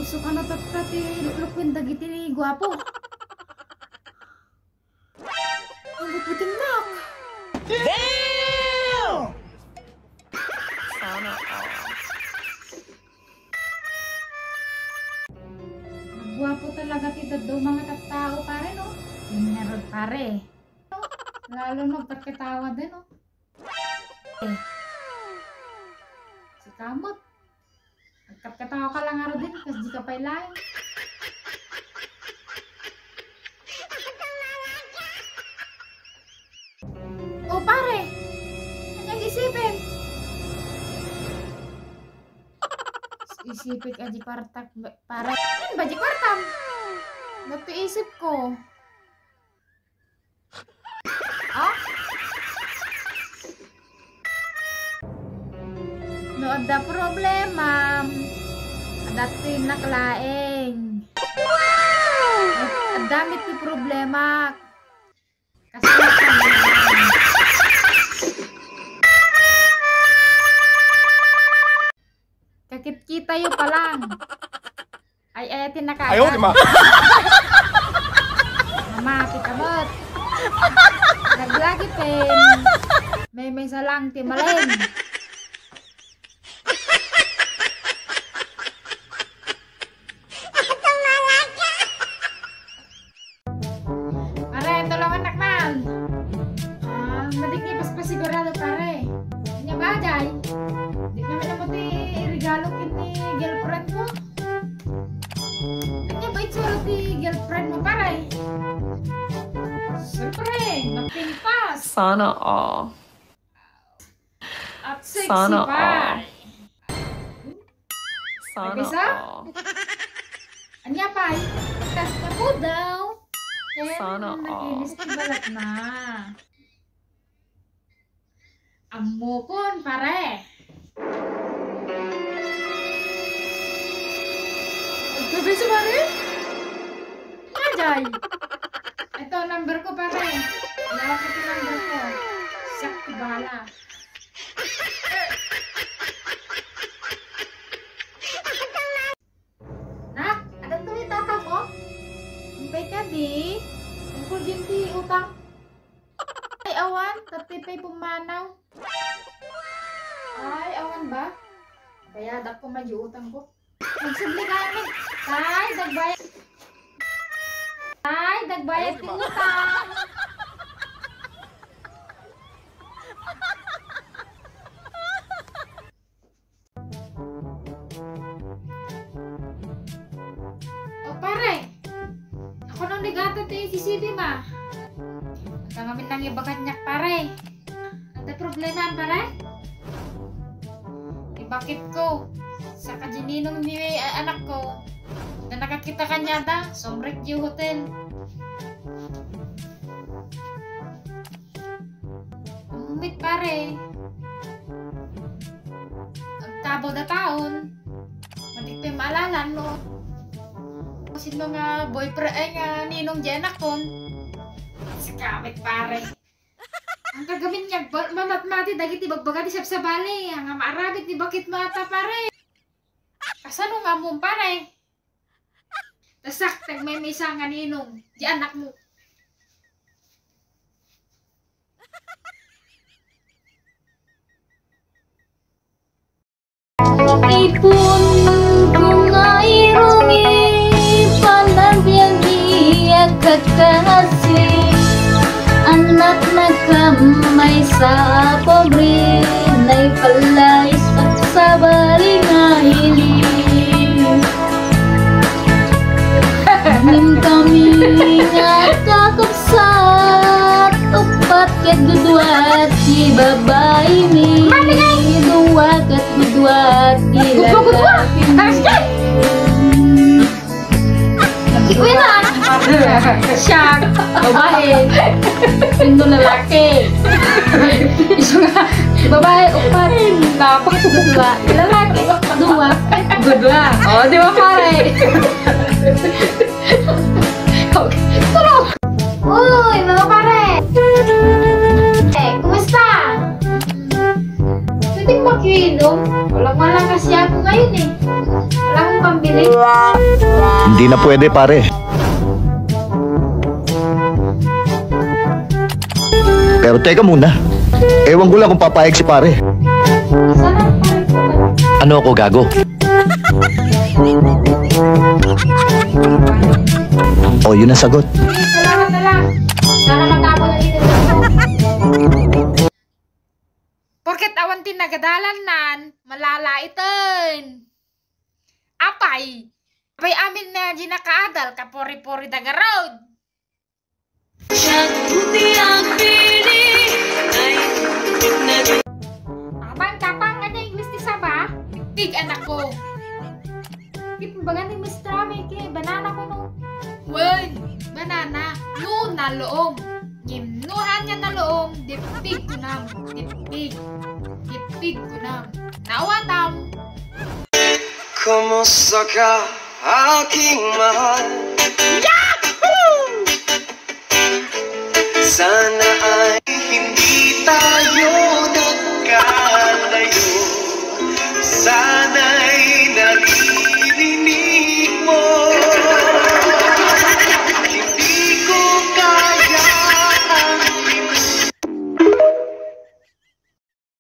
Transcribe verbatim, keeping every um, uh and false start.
Isu kano tatta ti luklukuen dagiti guapo. Ang buting nak. Damn! Sana all. Guapo talaga ti dadduma nga tattao, pare, no? Yun nga ron, pare. Lalo no, pagkatawa din, no? Eh. Si Kamot. Nagkatkatawa ka lang nga ron din, kas di ka pay laeng. O, pare! Ania isipem? Isipek a di partak, ba-, pare. Yan ba di partam? Ba't isip ko? Ah? No adda problema, adda ti naklaeng. Adda met ti problema. Kasi kakitkita yo pa lang. Ay, ay, ti nakaagay. Ayaw, di ma. Mama, ti kamot. Naglagi pen. May, may salang ti maleng. Pare, tulungan nak man. Ah, madikit pas pasigurado, pare. Ania ba, Jay? Di naman mo ti regalo ken ni girlfriend mo. Ania ba itsura ti girlfriend mo, pare? Siyempre, napintas. Sana all. At sexy, sana all, pare. Sana all. Ania pay? Kas na po daw. Ken sana all. Nakinis ti balat na. Ammokon, pare. Agkabay sa pare? Ajay. Ito, number ko, pare. Wala ko ito number ko. Siak ti bahala. Nak, adda ti tatang, o. Umpay kadi. Tungkol din ti utang. Ay, awan. Tatipay pumanaw. Ay, awan ba? Bayadak ko man yung utang ko. Magsubli ka namin. Tay, dagbayad. Tay, dagbayad ti utang. O, pare, ako nang ligatan ti C C D ma. Ang ngamin nang ibagat niya, pare. Ante problema, pare? Ibakit ko. Sa kajininong ni, a-, anak ko. Na nakakita kanya da, somrek yung hotel. Umit, pare. Agtabaw da taon. Matik pay maalalan no sino nga boyfriend, ay, nga ninong di anakkon. Sikamit, pare. Ang kagamin niya, ba-, mamatmati dagiti bagbaga ti sabsabali. Nga maaramid ni bakit mata, pare. Kasano nga mo, pare? Tasak, tagmaymaysa nga ninong. Di anak mo. Ipon ko nga irungi, panagbiag-biag kakasi. Anak na kamay sa pobre, naipalais sa bali nga ili. Ngem kami nga kakabsat, uppat ket dudua ti babaimi. Dua ket dudua ti lalaki. Ikuya na. Siya, babae. Pindo lalaki. Isu nga, babae, upat. Tapos, dua. Lalaki, dua. Dua. O, di ba, pare? Okay. Tulog. Uy, mga pare. Eh, kumusta? Pwede makiinom? Walang-wala kasi ako ngayon eh. Walang Pambili. Hindi na pwede, pare. Pero teka muna. Ewan ko lang kung papayag si pare. Sana. Ano ako, gago? O, yun ang sagot. Salamat na lang. Sana matapos na dito. Porket awan ti nagadalan nan, malalaiten. Apay, apay amin na di nakaadal, kapori-pori da garud. Abang tapang ada English ti saba? Tig anakko. Ket bangan ni Mister Ami, ket banana ko no. Wen, banana, no naloom. Ngem no haan nga naloom, dipig kunam, dipig. Dipig kunam. Naawatam. Kumusta ka, aking mahal?